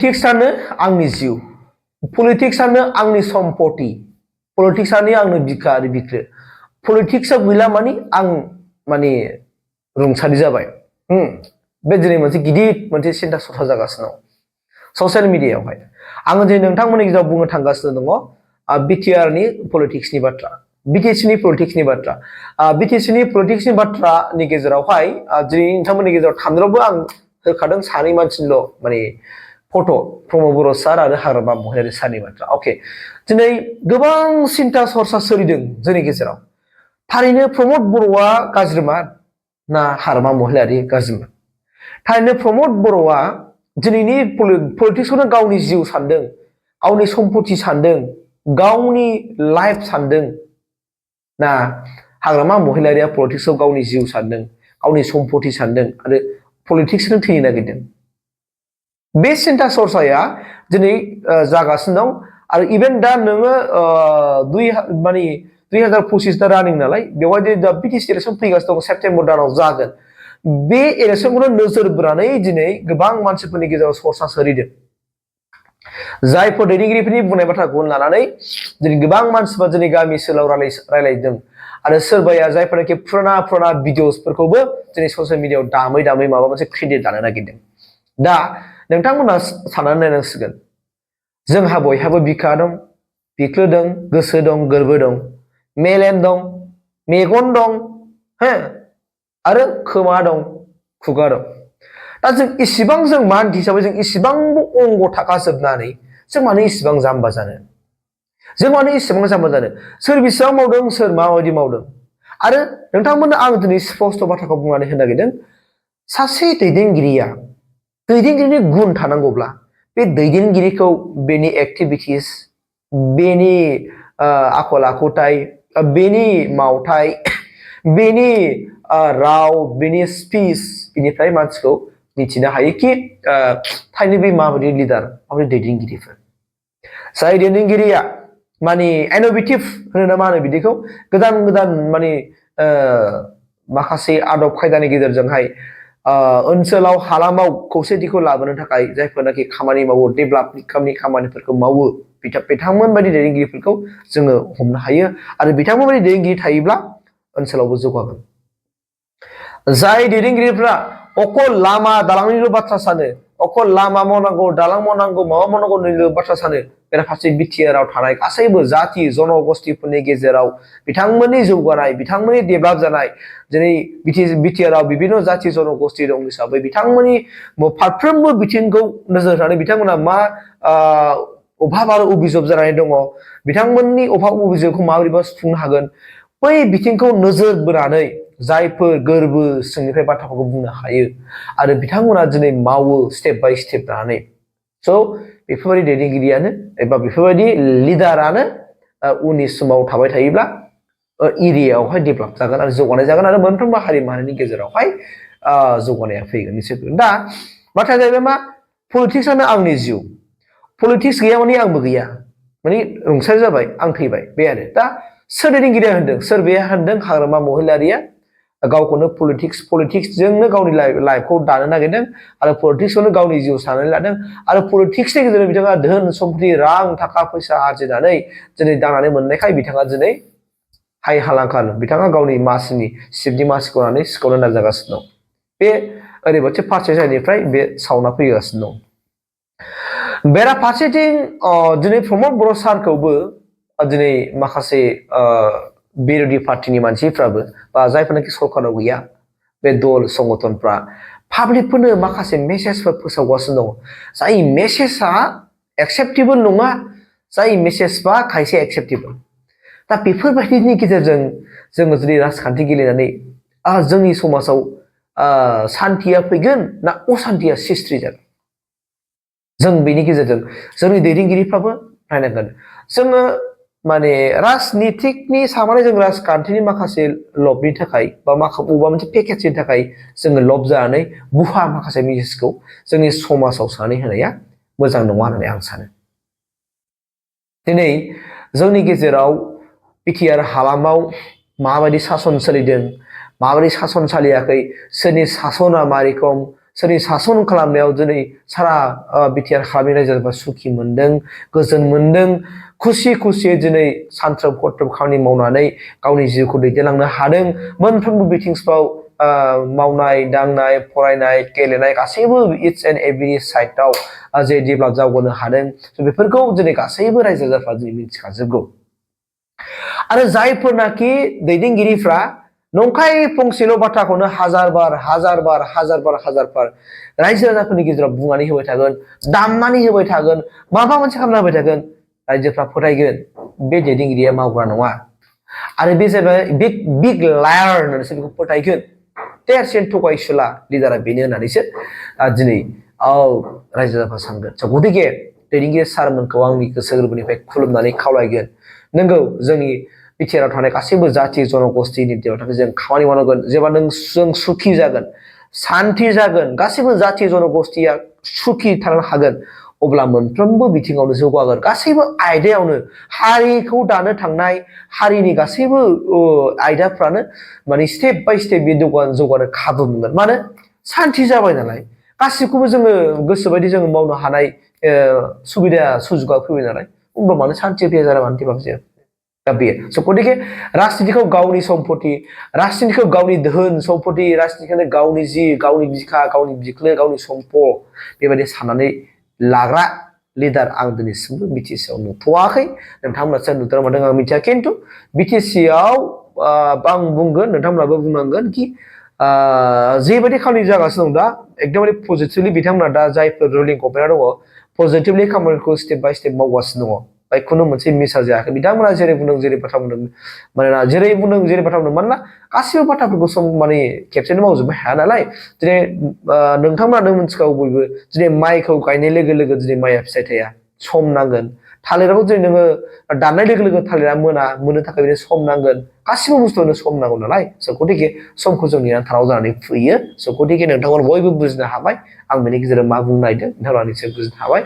पलिटिक्सआनो आंनि जिउ, पलिटिक्सआनो आंनि सम्पति, पलिटिक्सआनो आंनि बिखा आरो बिख्लो, पलिटिक्सआ गैला माने आं माने रुंसारि जाबाय। बे दिनै मोनसे गिदिर मोनसे सिन्था सरसा जागासिनो दं ससियेल मिडियायावहाय। आङो दिनै नोंथांमोननि गेजेराव बुंनो थांगासिनो दङ बिटिआरनि पलिटिक्सनि बाथ्रा, बिटिसिनि पलिटिक्सनि बाथ्रा। बिटिसिनि पलिटिक्सनि बाथ्रानि गेजेरावहाय दिनै नोंथांमोननि गेजेराव थामजोरावबो आं होखादों सानै मानसिनिल' माने फट' प्रमद बर' सार आरो हाग्रामा महिलारि सारनि बाथ्रा। अके, दिनै गोबां सिन्था सरसा सोलिदों जोंनि गेजेराव। थारैनो प्रमद बर'आ गाज्रिमा ना हाग्रामा महिलारि गाज्रिमा? थारैनो प्रमद बर'आ दिनैनि पलिटिक्सखौनो गावनि जिउ सानदों, गावनि सम्पति सानदों, गावनि लाइफ सानदों ना हाग्रामा महिलारिया पलिटिक्सआव गावनि जिउ सानदों, गावनि सम्पति सानदों आरो पलिटिक्सजों थैनो नागिरदों? बे सिन्था सरसाया दिनै जागासिनो दं। आरो इभेन दा नोङो 2025 दा रानिं नालाय, बेवहाय दा बिटिसि इलेक्सन फैगासिनो दं, सेप्तेम्बर दानाव जागोन। बे इलेक्सनखौनो नोजोर बोनानै दिनै गोबां मानसिफोरनि गेजेराव सरसा सोलिदों। जायफोर दैदेनगिरिफोरनि बुंनाय बाथ्राखौ लानानै दिनै गोबां मानसिफोरा दिनै गामि ओनसोलाव रायलायदों आरो सोरबाया जायफोरनाखि पुराना भिडिअसफोरखौबो दिनै ससियेल मिडियायाव दामै माबा मोनसे क्रेडिट लानो नागिरदों। दा नोंथांमोना साननानै नायनांसिगोन, जोंहा बयहाबो बिखा दं, बिख्लो दं, गोसो दं, गोरबो दं, मेलेम दं, मेगन दं, आरो खोमा दं, खुगा दं। दा जों इसिबां जों मानसि हिसाबै जों इसिबांबो अंग थाखाजोबनानै जों मानो इसिबां जाम्बा जानो? जों मानो इसिबां जाम्बा जानो? सोर बेसेबां मावदों, सोर माबायदि मावदों? आरो नोंथांमोननो आं दिनै स्पष्ट बाथ्राखौ बुंनानै होनो नागिरदों, सासे दैदेनगिरिनि गुन थानांगौब्ला बे दैदेनगिरिखौ बेनि एक्टिभिटिस, बेनि आखल आखुथाय, बेनि मावथाय, बेनि राव, बेनि स्पिच, बेनिफ्राय मानसिखौ मिथिनो हायो कि थारैनो बे माबायदि लिडार, माबायदि दैदेनगिरिफोर। जाय दैदेनगिरिया माने इन'भेटिभ होनो ना मा होनो बिदिखौ, गोदान माने माखासे आदब खायदानि गेजेरजोंहाय ओनसोलाव हालामाव खौसेथिखौ लाबोनो थाखाय जायफोरनाखि खामानि मावो, डेभेलपमेन्टनि खामानिफोरखौ मावो, बिथांमोन बायदि दैदेनगिरिफोरखौ जोङो हमनो हायो। आरो बिथांमोन बायदि दैदेनगिरि थायोब्ला ओनसोलावबो जौगागोन। जाय दैदेनगिरिफ्रा अकल लामा दालांनिल' बाथ्रा सानो, अकल लामा मावनांगौ, दालां मावनांगौ, माबा मावनांगौनिल' बाथ्रा सानो, बेराफारसे बिटिआरआव थानाय गासैबो जाथि जनगोष्ठीफोरनि गेजेराव बिथांमोननि जौगानाय, बिथांमोननि डेभेलप जानाय, दिनै बिटिआरआव बिभिन्न जाथि जनगोष्ठी दं हिसाबै बिथांमोननि फारफ्रोमबो बिथिंखौ नोजोर होनानै बिथांमोना मा अभाब आरो अभिजोब जानानै दङ, बिथांमोननि अभाब अभिजोबखौ माबोरैबा सुफुंनो हागोन, बै बिथिंखौ नोजोर बोनानै जायफोर गोरबो सिंनिफ्राय बाथ्राफोरखौ बुंनो हायो आरो बिथांमोना दिनै मावो स्टेप बाय स्टेप लानानै। स' बेफोरबायदि दैदेनगिरियानो एबा बेफोरबायदि लिडारानो उननि समाव थाबाय थायोब्ला एरियायावहाय डेभेलप जागोन आरो जौगानाय जागोन आरो मोनफ्रोमबो हारि माहारिनि गेजेरावहाय जौगानाया फैगोन निसय। दा बाथ्राया जाहैबाय मा, पलिटिक्सआनो आंनि जिउ, पलिटिक्स गैया माने आंबो गैया, माने रुंसारि जाबाय, आं थैबाय, बे आरो। दा सोर दैदेनगिरिया होनदों? सोर बेया होनदों? हाग्रामा महिलारिया गावखौनो पलिटिक्सजोंनो गावनि लाइफखौ दानो नागिरदों आरो पलिटिक्सखौनो गावनि जिउ साननानै लादों आरो पलिटिक्सनि गेजेरजों बिथाङा धोन सम्पति, रां थाखा फैसा आरजिनानै दिनै दांनानै मोननायखाय बिथाङा दिनै हाय हालांखाल, बिथाङा गावनि मासिनि सिटनि मासिखौ लानानै सिखावनो नाजागासिनो दं। बे ओरैबायदि फारसे जायनिफ्राय बे साउन्डआ फैगासिनो दं। बेराफारसेथिं दिनै प्रमद बर' सारखौबो दिनै माखासे बिरोधी पार्टिनि मानसिफ्राबो बा जायफोरनाखि सरकाराव गैया बे दल संगठनफ्रा पाब्लिकफोरनो माखासे मेसेजफोर फोसावगासिनो दङ, जाय मेसेजआ एक्सेप्टेबल नङा, जाय मेसेजबा खायसे एक्सेप्टेबल। दा बेफोरबायदिनि गेजेरजों जोङो जुदि राजखान्थि गेलेनानै जोंनि समाजाव सान्थिया फैगोन ना असान्थिया सृष्टि जागोन? जों बेनि गेजेरजों जोंनि दैदेनगिरिफ्राबो नायनांगोन। जोङो माने राजनितिकनि सामाने जों राजखान्थिनि माखासे लबनि थाखाय बा बबेबा मोनसे पेकेजनि थाखाय जोङो लब जानानै बुहा माखासे मेसेजखौ जोंनि समाजाव सोनानै होनाया मोजां नङा होननानै आं सानो। दिनै जोंनि गेजेराव बिटिआर हालामाव माबायदि सासन सोलिदों, माबायदि सासन सोलियाखै, सोरनि सासना मा रोखोम, सोरनि सासन खालामनायाव दिनै सारा बिटिआर हालामनि रायजो राजाफ्रा सुखि मोनदों गोजोन मोनदों खुसि खुसियै दिनै सानथ्रोब हरथ्रोब खामानि मावनानै गावनि जिउखौ दैदेनलांनो हादों मोनफ्रोमबो बिथिंफ्राव मावनाय दांनाय फरायनाय गेलेनाय गासैबो इट्स एन्ड एभ्रि साइडआव जे डेभेलप जाबोनो हादों बेफोरखौ दिनै गासैबो रायजो राजाफ्रा दिनै मिथिखाजोबगौ आरो जायफोरनाखि दैदेनगिरिफ्रा नंखाय फंसेल' बाथ्राखौनो हाजार बार रायजो राजाफोरनि गेजेराव बुंनानै होबाय थागोन दामनानै होबाय थागोन माबा मोनसे खालामना होबाय थागोन रायजोफ्रा फोथायगोन बे दैदेनगिरिया मावग्रा नङा आरो बे जाबाय बिग लायार होननानैसो बेखौ फोथायगोन 𝗕𝗧𝗖 𝗗𝗢𝗓 लिडारा बेनो होननानैसो दिनै रायजो राजाफ्रा सानगोन गतिके दैदेनगिरि सारमोनखौ आंनि गोसो गोरबोनिफ्राय खुलुमनानै खावलायगोन नंगौ जोंनि बिटिआराव थानाय गासैबो जाथि जनगोष्ठीनि थाखाय जों खामानि मावनांगोन जेब्ला जों सुखि जागोन सान्थि जागोन गासैबो जाथि जनगोष्ठीया सुखि थानो हागोन अब्ला मोनफ्रोमबो बिथिङावनो जौगागोन गासैबो आयदायावनो हारिखौ दानो थांनाय हारिनि गासैबो आयदाफ्रानो माने स्टेप बाय स्टेप बे जौगानो खाबु मोनगोन मानो सान्थि जाबाय नालाय गासिबखौबो जोङो गोसोबायदि जोङो मावनो हानाय सुबिदा सुजुगा फैबाय नालाय होमबा मानो सान्थि फैया जानो मानो फैया दा बेयो गतिके राजनितिखौ गावनि सम्पति राजनितिखौ गावनि धोन सम्पति राजनितिखौनो गावनि जि गावनि बिखा गावनि बिख्लो गावनि सम्पद बेबायदि साननानै लाग्रा लिडार आं दिनैसिमबो बिटिसिआव नुथ'वाखै नोंथांमोनासो नुदों मादों आं मिथिया खिन्थु बिटिसिआव आं बुंगोन नोंथांमोनाबो बुंनांगोन कि जेबायदि खामानि जागासिनो दं दा एकदमबारे पजिटिभलि बिथांमोना दा जायफोर रुलिं गभर्नमेन्टआ दङ पजिटिभलि खामानिखौ स्टेप बाय स्टेप मावगासिनो दङ बाय खुनु मोनसे मिसा जायाखै बिथांमोना जेरै बुंदों जेरै बाथ्रा बुंदों मानोना जेरै बुंदों जेरै बाथ्रा बुंदों मानोना गासिबो बाथ्राफोरखौ माने खेबसेनो मावजोबनो हाया नालाय दिनै नोंथांमोनानो मिथिखागौ बयबो दिनै माइखौ गायनाय लोगो लोगो दिनै माइया फिथाइ थाया सम नांगोन थालिराबो दिनै नोङो दाननाय लोगो लोगो थालिरा मोननो थाखाय बिदिनो सम नांगोन गासिबो बुस्थुआनो सम नांगौ नालाय गतिके समखौ जों नेनानै थानांगौ जानानै फैयो गतिके नोंथांमोना बयबो बुजिनो हाबाय आं बेनि गेजेराव मा बुंनो नागिरदों नोंथांमोना निसय बुजिनो हाबाय